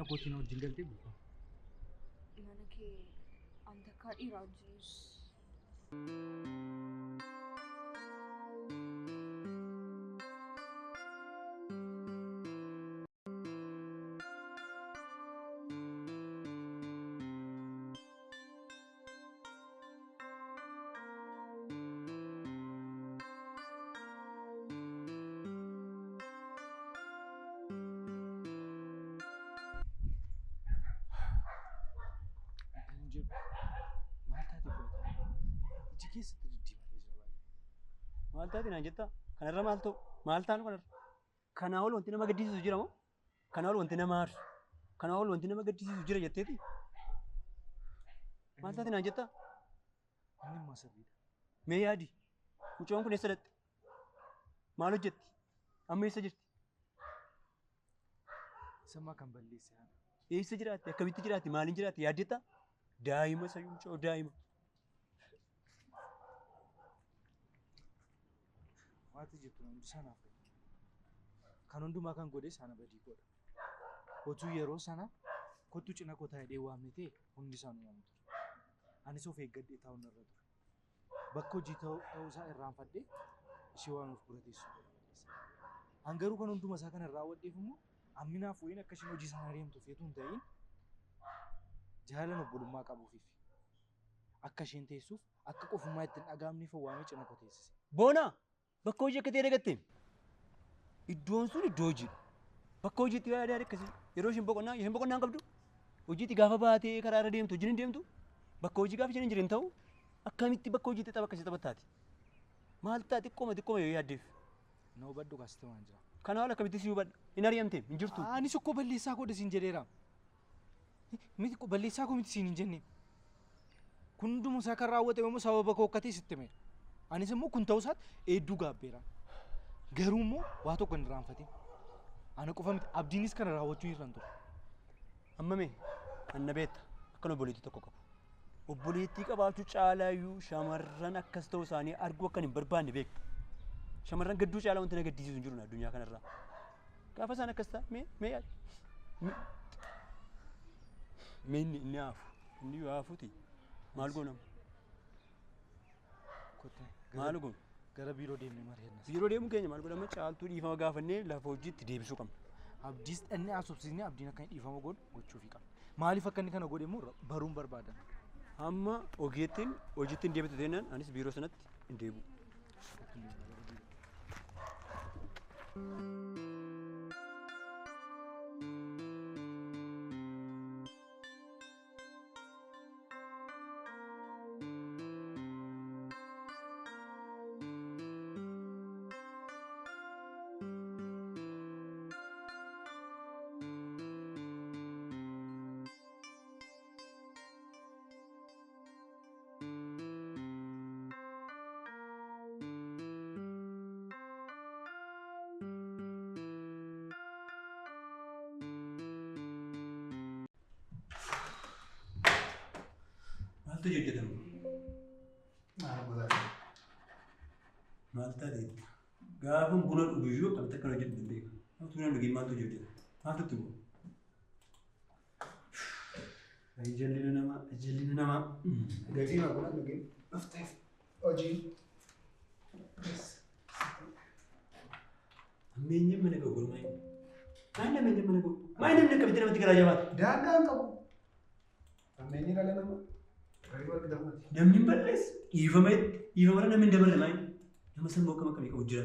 Mana kootii na wajjin galtee bulta. Mana kee an takkaa dhiiraa wajjinis. Kan jedhu maal taate qoyta? Iji keessatti diddiimatee jira baay'ee. Maal taate naan jettaa? Kanarra maal ta'u? Maal taanu kanarra? Kanaa ol wanti nama gaddisiisu jira moo? Kanaa ol wanti nama aarsu? Kanaa ol wanti nama gaddisiisu jira jetteeti? Maal taate naan jettaa? Inni immoo sirriidha. Mee yaadi. Mucaan kun eessa dhaqxe? Maal hojjetti? Amma eessa jirti? Sammaa kan balleesse ana. Eessa jiraatti? Akkamitti jiraatti? Maaliin jiraatti? Yaaddetta? Daa'ima sayyuu mucoo daa'ima. Waati jettu hundi sanaaf. Kan hundumaa kan godhe sana badii godha. Otuu yeroo sana kottu cina koo taa'ee waamne hundi isaa nu waamu ture. Anis of eeggadhee taa'uun irra ture. Bakka hojii ta'uu isaa irraanfadhee ishee waamuuf bira teessu. An garuu kan hunduma isaa kana raawwadheef immoo amminaaf wayiin akka isheen hojii sana adeemtu feetu hin ta'in jaalala obbolummaa qabuufiif akka isheen teessuuf akka qofummaa ittiin dhaga'amneef waamee cina koo teessise. Boona! Bakka hojii akka ta'e dagatte. Iddoon sun iddoo hojiidha. Bakka hojiitti yaada akkasii yeroo isheen boqonnaa isheen boqonnaa hin qabdu. Hojiitti gaafa baatee karaa irra deemtu hojiin hin deemtu. Bakka hojii gaafa isheen hin jirin ta'u akkamitti bakka hojiitti tapha akkasii taphattaati. Maal ta'a xiqqooma xiqqooma yoo yaaddeef. Na hubadhu kaasite waan jira. Kana haala akkamitti si hubadha? Hin ari'amte hin jirtu. Anis ukkoo balleessaa godhe siin jedheera. Miti balleessaa koo miti siin hin jenne. Kun hunduma isaa kan raawwate immoo sababa koo akka ta'e sitti hime. Anis immoo kun ta'uu isaatti hedduu gaabbeera. Garuu immoo waa tokko hin irraanfatin. Ana qofa miti abdiinis kana raawwachuu hin ture. Amma mee anna beekta akkan obboleettii tokko qabu. Obboleettii qabaachuu caalaayyuu shamarran akkas ta'uu isaanii arguu akkan hin barbaanne beekta. Shamarran gadduu caalaa wanti na gaddisiisu hin jiru addunyaa kanarraa. Gaafa isaan akkas ta'a mee mee yaadi. Mee inni inni haafu inni yoo haafuti maal goonama? Maal goonu? Gara biiroo deemnee mari'anna. Biiroo deemuu keenya maal godhama caaltuu dhiifama gaafannee lafa hojiitti deebisuu qabna. Abdiis dhannee haasofsiisnee abdiin akka inni dhiifama godhu gochuufii qabna. Maaliif akka inni kana godhe immoo baruun barbaadan. Hamma ogeettiin hojiitti hin deebitu taanaan anis biiroo sanatti hin deebi'u. Maaltu hojjetama? Maal taate? Gaafa buna dhugu iyyuu akkamitti akka hojjetu hin beeku. Maaltu buna dhugee maaltu hojjetama? Maaltu itti bu'a? Ijallina namaa, ijallina namaa. Gatii ma buna dhugee dhufteef hojii. Ammeenyaan mana ga'u garuu maayini? Maayini ammeenyaan mana ga'u? Maayini namni akkamitti namatti garaa jabaata? Daangaa hin qabu. Ammeenyi dhala namaa. Gaarii argitamaati. Namni hin balleessu. Dhiifama itti. Dhiifama namni hin dabarre maayini? Nama sammuu akkam akkamii qabu jira.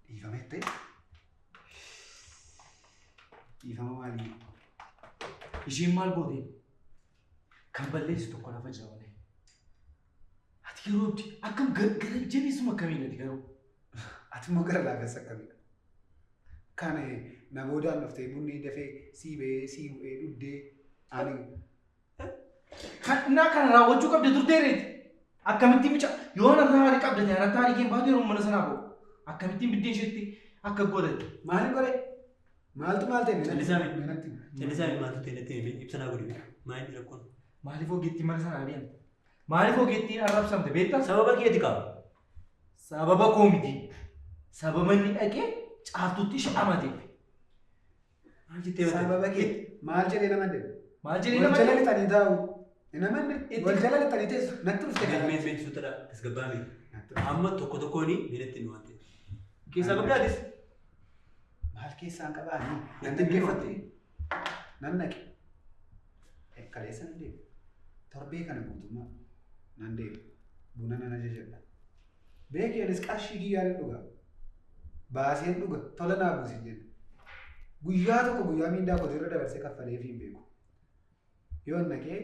Dhiifama itti. Dhiifama maalii? Isheen maal goote? Kan balleessu tokko lafa jira malee. Ati yeroo abdii akkam gara jabeessuma akkamiin ati garuu? Ati immoo gara laafessa akkamiidha? Kan na boodaan dhuftee bunni dafee sii ba'ee sii bu'ee dhuddee ani Kan naa kana raawwachuu qabda turtee reeti. Akkamittiin mica yoo narraa haarii qabda ta'e anatti haarii kee baatu yeroo mana sanaa ba'u. Akkamittiin biddeen isheetti akka godhatte. Maaliin godhe? Maaltu maal ta'e? Callisaa miti. Natti himi. Callisaa miti maaltu ta'e natti himi ibsa naa godhi. Maayini rakkoon? Maaliif ogeettiin mana sanaa adeemte? Maaliif ogeettiin arrabsamte beektaa? Sababa keeti qaba. Sababa koo miti. Sababa inni dhaqee caaltuutti ishee amateef. Maal jettee Sababa kee maal jedhee nama deemu? Maal jedhee Wal nama jala lixanii taa'u. Namanne wal jala lixanii teessu. Natti dhufte Mee kana. mee suutadha tasgabbaa'ame. Natti dhufte. Amma tokko tokkoon miinatti nu waan ta'e. Keessaa qabdaatis. Maal keessaan qabaanii? Nan Natti dhaggeeffatte. Nan dhaqe. Kaleessa nan deemu. Torbee kana guutummaa nan deemu. Buna nan ajajadha. Beeki anis qarshii kiyyaan dhuga. Baaseen dhuga. Tola naa buusi jenna. Guyyaa tokko guyyaa miindaa kootii irra dabarsee kaffaleef hin beeku. Yoon naqee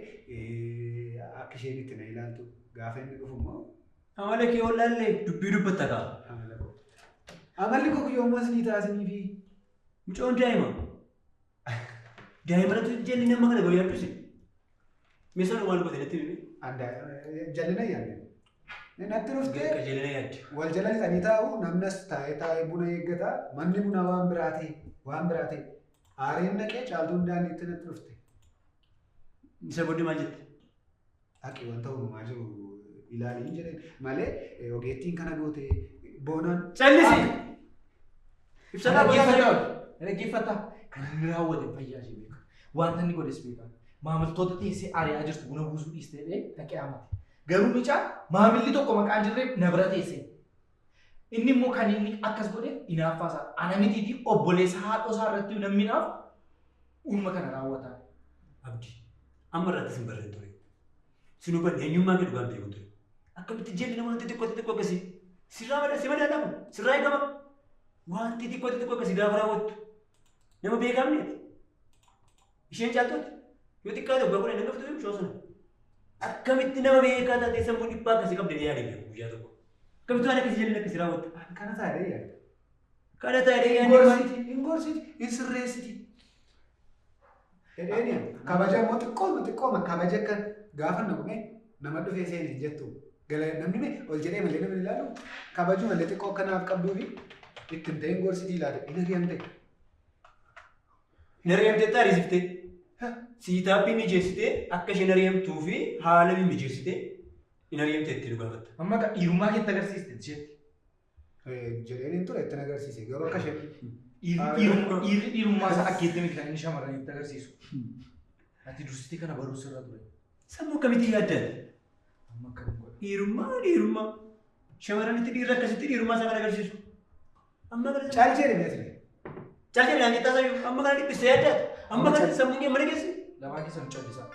akka isheen itti na ilaaltu gaafa inni dhufu immoo Amala kee wallaallee dubbii dubbatta kaa. amala koo. Amalli koo guyyoommas ni taasisanii fi Mucoon daa'ima. Daa'ima jalli nama kana guyyaa dubbise. Meeshaan maal goote natti himi. Jallina yaadde. Natti dhuftee Qajeelina yaadde. wal jala lixanii taa'u namnas taa'ee taa'ee buna eeggata manni bunaa waan biraa ta'e waan biraa ta'e aareen naqee caaltuun daandiitti natti dhufte. Isa booddee maal jette? Haqi wanta uumamaa jiru ilaaliin jedheen malee ogeettiin kana goote boonaan. Callisi! Ibsataa Dhaggeeffata. Dhaggeeffata. Kan inni raawwate fayyaa ishee beeka. Wanta inni godhes beeka. Maamiltoota teessee ari'aa jirtu buna buusuu dhiistee dhaqee amate. Garuu mucaa maamilli tokko maqaan jirre na bira teessee. Inni immoo kan inni akkas godhe hinaaffaa isaa. Ana mitiitii obboleessa haadhoo isaa irratti namni naaf uumma kana raawwataa. Abdii amma irratti sin barreen ture. Sin hubanne eenyummaa kee dhugaan beeku ture. Akkamitti jalli nama wanti xiqqoo xiqqoo akkasii sirraa mada si madaalamu sirraa eegama. Wanti xiqqoo xiqqoo akkasii gaafa raawwattu nama beekamneeti. Isheen caaltooti yoo xiqqaate waggaa kudha hin hangaftu yoo sana. Akkamitti nama beekaa taatee sammuu dhiphaa akkasii qabdee yaadee beeku guyyaa tokko. Akkamitti waan akkasii jalli akkasii raawwatta. Kana taatee yaadde. Kana taatee Hin yaadee gorsiti, hin gorsiti, hin sirreessiti. Jedheeni kabaja immoo xiqqooma xiqqooma kabaja akka gaafa naqumee nama dhufee seeni hin jettu. Gala namni mee ol jedhee malee namni ilaalu kabaju malee xiqqoo akka naaf qabduu fi ittiin ta'in gorsitii ilaale hin ari'amte. Hin ari'amtee taarisiftee. Siitaappii mijeessitee akka isheen ari'amtuu fi haala mijeessitee hin ari'amtee itti nu gaafatta. Amma akka dhiirummaa keetti agarsiiste isheetti. Jedheen hin ture ittiin agarsiise garuu akka isheen Dhiirri dhiirummaa isaa akkeetti miti kan inni shamarranitti agarsiisu. Ati dursitee kana baruu sirra ture. Sammuu akkamitti yaaddan? Amma akkam godha? Dhiirummaa dhiirummaa. Shamarranitti dhiirri akkasitti dhiirummaa isaa kan agarsiisu. Amma kana caal jedhe meesle. Caal jedhe naan jettaa amma kana dhiphistee yaaddaata. Amma kana sammuun kee mana geesse. Lamaan keessan callisaa.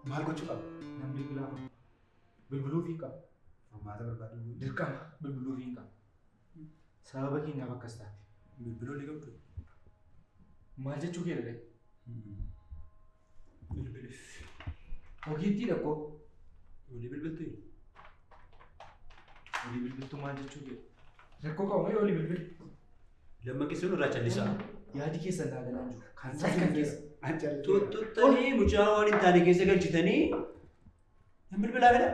Maal gochuu qaba? Namni bilbilaa qaba. Bilbiluu fi qaba. Furmaata barbaadu. Dirqama bilbiluu fi qaba. Sababa keenyaaf akkas taate. Bilbiluu ni qabdu. Maal jechuu kee dha? Bilbilif. Ogeettii dhaqqoo. Walii bilbiltu. Walii bilbiltu maal jechuu kee? Rakkoo qabu moo walii bilbilu? Lamma keessan irraa callisaa. Yaadi keessan naa galaan jiru. Kan isaa kan keessa. Tuttuttanii mucaa waan hin taane keessa galchitanii nan bilbilaa fedha.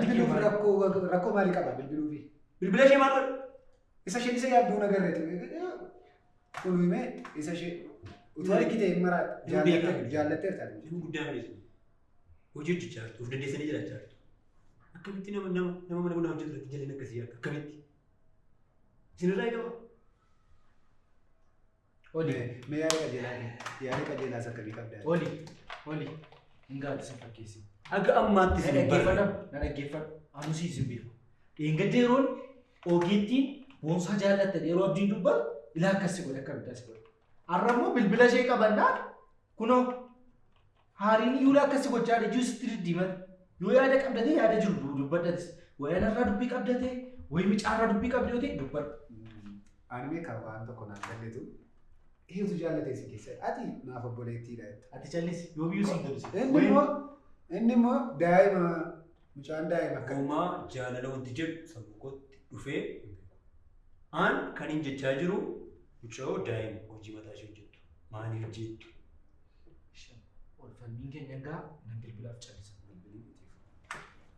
Bilbiluuf rakkoo maalii qaba bilbiluu fi? Bilbila ishee maal godha? Isa isheen isa yaadduu nagarreetu. Kun himee isa ishee utuu argite hin maraatti jaallatteerta. Nama guddaa miti. Hojii hojjechaa jirtu, of dandeessanii jiraachaa jirtu. Akkamitti nama nama nama mana bunaa hojjetu irratti jalleen akkasii yaaddu? Akkamitti? Isinirraa eegama. Oli. Mee yaada qajeelaa yaada qajeelaas akkamii qabda? Oli. Oli. Hin gaaddu sin fakkeessi. Akka ammaatti isin hin barre. Na dhaggeeffadhu. Anu si isin beeku. Dheengadda yeroon ogeettiin boonsaa jaallatta yeroo abdiin dubbatu ilaa akkas si godhe akka abiddaa si godhe. Har'a immoo bilbila ishee qabannaan kunoo haariin iyyuu akkas si gochaa jiru sitti diddiimate. Yoo yaada qabdatee yaada jiru dubbadhatis. Wayi anarraa dubbii qabdatee wayi micaarraa dubbii qabdatee dubbadhu. Ani meeqa waan tokko naan galletu eenyutu jaallatee si keessa ati naaf obboleettiidha jette. Ati callisi yoo biyyuu siin galu si. Inni immoo daa'ima mucaan daa'ima akka Homaa jaalala wanti jedhu sammuu kootti dhufee hin beeku. An kan hin jechaa jiru mucayoo daa'ima hojii mataa ishee hojjettu. Maaliif jettu? Ol falmiin keenya egaa nan bilbilaaf callisa.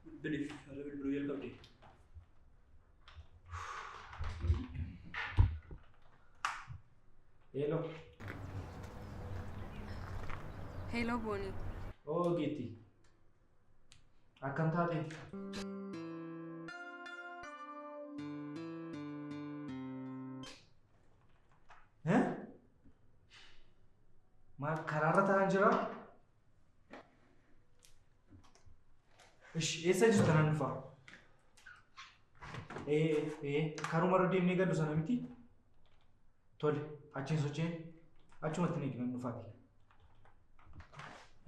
Bilbiliif har'a bilbiluu jalqabde. Hello. Hello Boonii. Oo Geetti. Akkam taate? Eh? Maal karaarra taa'an jiraa? Ishi eessa jirta nan dhufaa? Karuma irra deemnee gallu sana miti? Tole, achiin socheen achumatti ni nan dhufaati.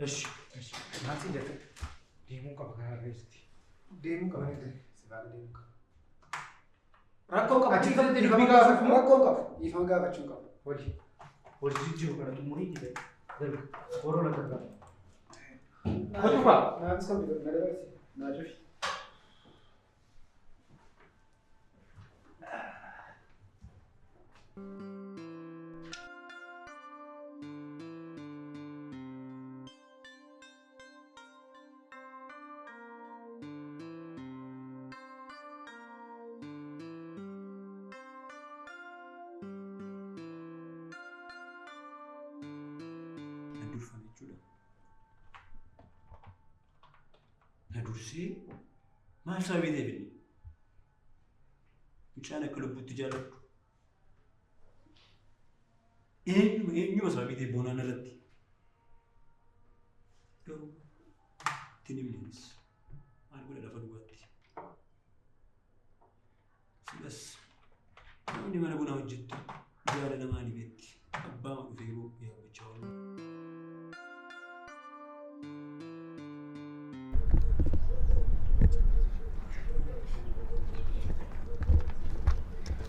Ishi, ishi. Maal siin jette? Deemuu qaba karaa irra jirti. Deemuu qaba si faana deemuu qaba. Rakkoo qaba. Achi Achitti dhiifama dubbii gaafachuu gaafachuu rakkoo qaba. Dhiifama gaafachuu qaba. Hojii. Hojii jiru kana xumurii itti darba. Boroo la gargaara. Kottu faa. Naafis kan bitu na dabarsi. Naa cufi. Na durfame jechuudha. Na dursee maal sababii ta'eef inni? Mucaan akka lubbuutti jaalladhu. Eenyuma eenyuma sababii ta'eef boonaan irratti. Garuu ittiin himneenis maal godha lafa duwwaatti. Silas namni mana bunaa hojjettu jaalala maalii beekti? Abbaa dhufee yaabbachaa oolu.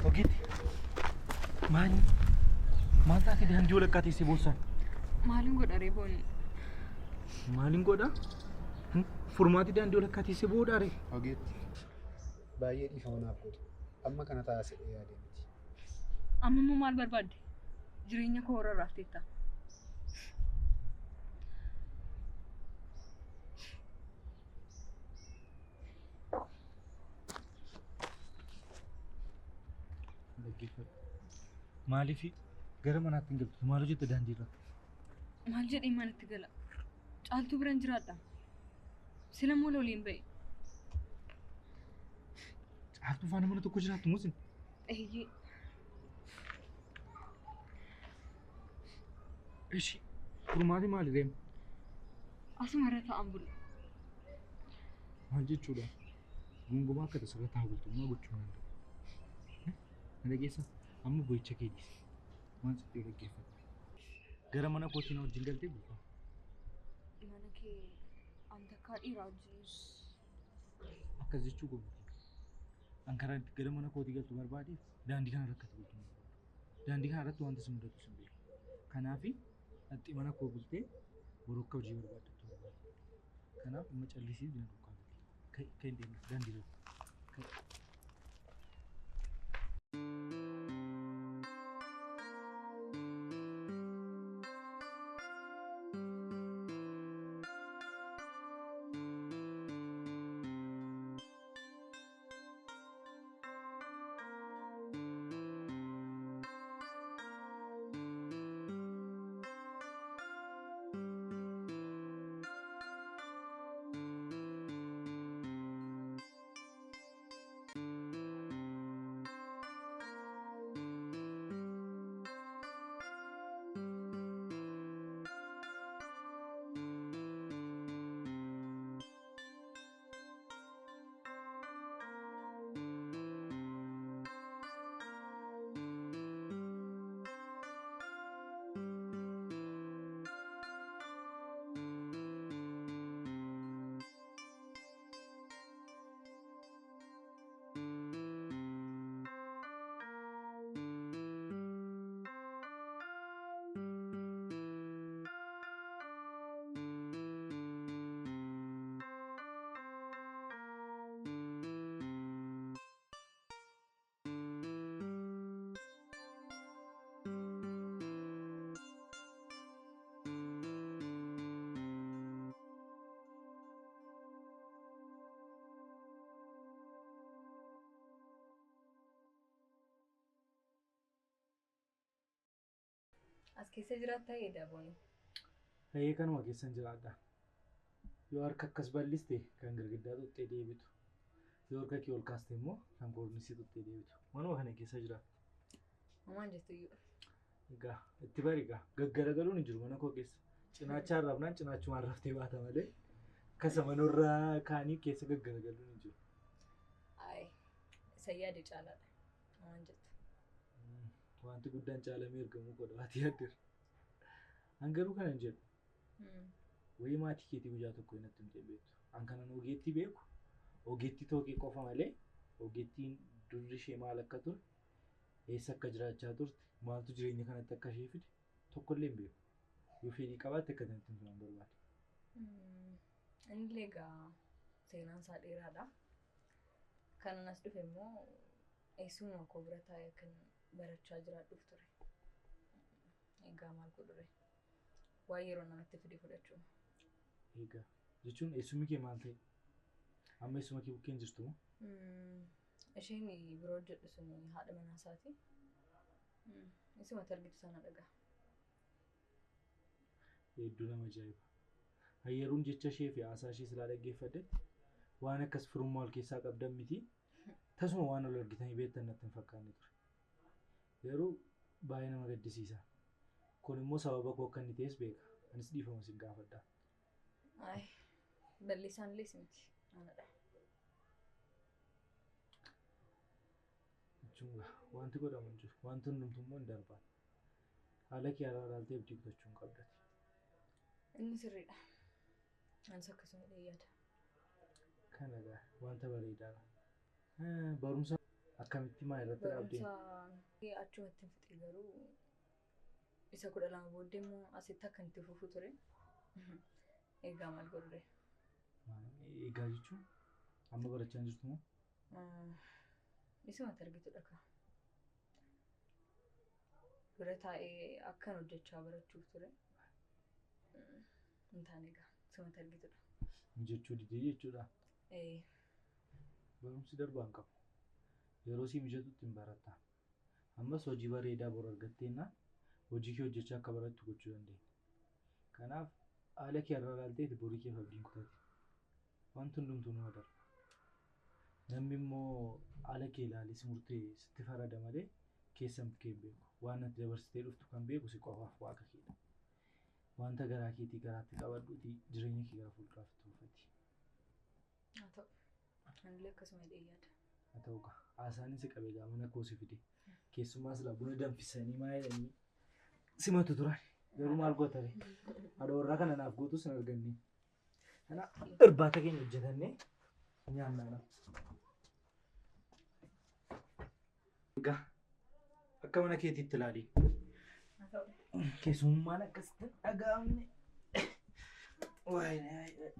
Ogeetti. Maali? Maal taate daandii walakkaa teessee boossan? Maaliin godha ree Boonii? Maaliin godha? Furmaati daandii walakkaa teessee booda ree? Ogeetti. Baay'ee dhiifama naaf godhi. Amma kana taasisee yaadee miti. Amma immoo maal barbaadde? Jireenya koo warra raafteetta. Dhaggeeffadhu. Maaliif gara manaatti hin galtu? Maal hojjetta daandii irra? Maal jedhee manatti gala? Caaltuu biran jiraadha. Sila moo loliin ba'e? Caaltuu faana mana tokko jiraattu moo sin? Eeyyee. Ishi furmaati maali reema? Asuma irra taa'an bula. Maal jechuudha? Gongomaa akka tasarra taa'u bultummaa gochuu hin danda'u. Na dhageessa? Amma boo'icha kee dhiisi. Waan sitti dhaggeeffadhu. Gara mana kootii na wajjin galtee bulta. Mana kee an takkaa dhiiraa wajjinis. Akkas jechuu koo miti. An karaa itti gara mana kootii galtu barbaadeef daandii kana irra akka bultu hin barbaadu. Daandii kana irratti wanta si mudatu sin beeku. Kanaafi dhaxxee mana koo bultee boroo akka hojii barbaaddattu barbaada. Kanaaf amma callisii na duukaa gali. Ka'i ka'i deemna daandii irra. Ka'i. As keessa jiraattaa eeda booni. Eeyyee kanuma keessan jiraadha. Yoo harka akkas bal'iste kan girgiddaa xuxxee deebitu. Yoo harka kee ol kaaste immoo kan koornisii xuxxee deebitu. Manuma kana keessa jiraata. Mamaan jettu iyyuu. Egaa itti bari egaa gaggaragaluun hin jiru mana koo keessa. Cinaacha arrabnaan cinaachumaan raftee baata malee kasa manorraa kaanii keessa gaggaragaluun hin jiru. Ayi isa yaade caalaadha. Mamaan jettu. Wanti guddaan caalamee argamuu godha waati yaaddeera. An garuu kana hin jedhu. Wayii maatii keetii guyyaa tokko natti himtee beektu. An kanan ogeettii beeku ogeettii tookee qofa malee ogeettiin durri ishee maal akka ture eessa akka jiraachaa turte maaltu jireenya kanatti akka ishee fide tokkollee hin beeku. Yoo fedhii qabaatte akka natti himtu nan barbaada. Inni egaa seenaan isaa dheeraadha. Kanan as dhufe immoo eessuma koo bira taa'ee akkan barachaa jiraadhuuf ture. Egaa maal godhure? Waa yeroo namatti fide fudhachuu. Egaa jechuun eessummi kee maal ta'e? Amma eessuma kee bukkeen jirtu moo? Isheen biroo hojjedhu sun haadha manaa isaati. Isumatti argitu sana dhagaa. Hedduu nama ajaa'iba. Hayyaruun jecha ishee fi haasaa ishee silaa dhaggeeffadhetti waan akkas firummaa wal keessaa qabdan miti. Tasuma waan ol argitanii beektan natti hin fakkaanne ture. Garuu baay'ee nama gaddisiisa. Kun immoo sababa koo akka inni ta'es beeka. Anis dhiifama sin gaafadha. Ayi balleessaan illee miti. Anadha. Jechuun wanti godhamu hin jiru. Wanti hundumtuu immoo hin darbaan. Haala kee haaraa ilaaltee abdii kutachuu hin qabdati. Inni sirriidha. Anis akkasuma illee yaada. Kana egaa wanta bareedaadha. Barumsa akkamitti maal irratti dhaabdee? Barumsa achumatti hin fixe garuu isa 12 booddee immoo asitti akka itti fufu ture. Egaa maal godhure? Egaa jechuun amma barachaa hin jirtu moo? Isumatti argitudha kaa. Bira taa'ee akkan hojjechaa barachuuf ture. Hin taane egaa isumatti argitudha. Mijachuu didee jechuudha. Ee. Barumsi darbaa hin qabu. Yeroo sii mijatutti hin baratta. Ammas hojii bareedaa bor argatteennaan hojii kee hojjechaa akka barattu gochuu dandeenya. Kanaaf haala kee irraa ilaalteeti borii keef abdiin kutate. Wanti hundumtuu nama darba. Namni immoo haala kee ilaalee si murtee sitti farada malee keessa kee hin beeku. Waan ati dabarsitee dhuftu kan beeku si qofaaf waaqa keedha. Wanta garaa keetii garaatti qabadhuuti jireenya kee gara fuulduraaf itti fuufati. Haa ta'u. Anillee akkasuma illee yaada. Haa ta'u gaa. Haasaanis si qabee gaa mana koo si fide. Keessumaa silaa buna danfisanii maa jedhanii simatu turan. Garuu maal goota ree? Haadha warraa kana naaf guutus hin arganne. Kana irbaata keenya hojjetannee nyaannaa. Egaa akka mana keetiitti ilaali. Haa ta'u. Keessummaan akkasitti dhaga'amne. Waayee.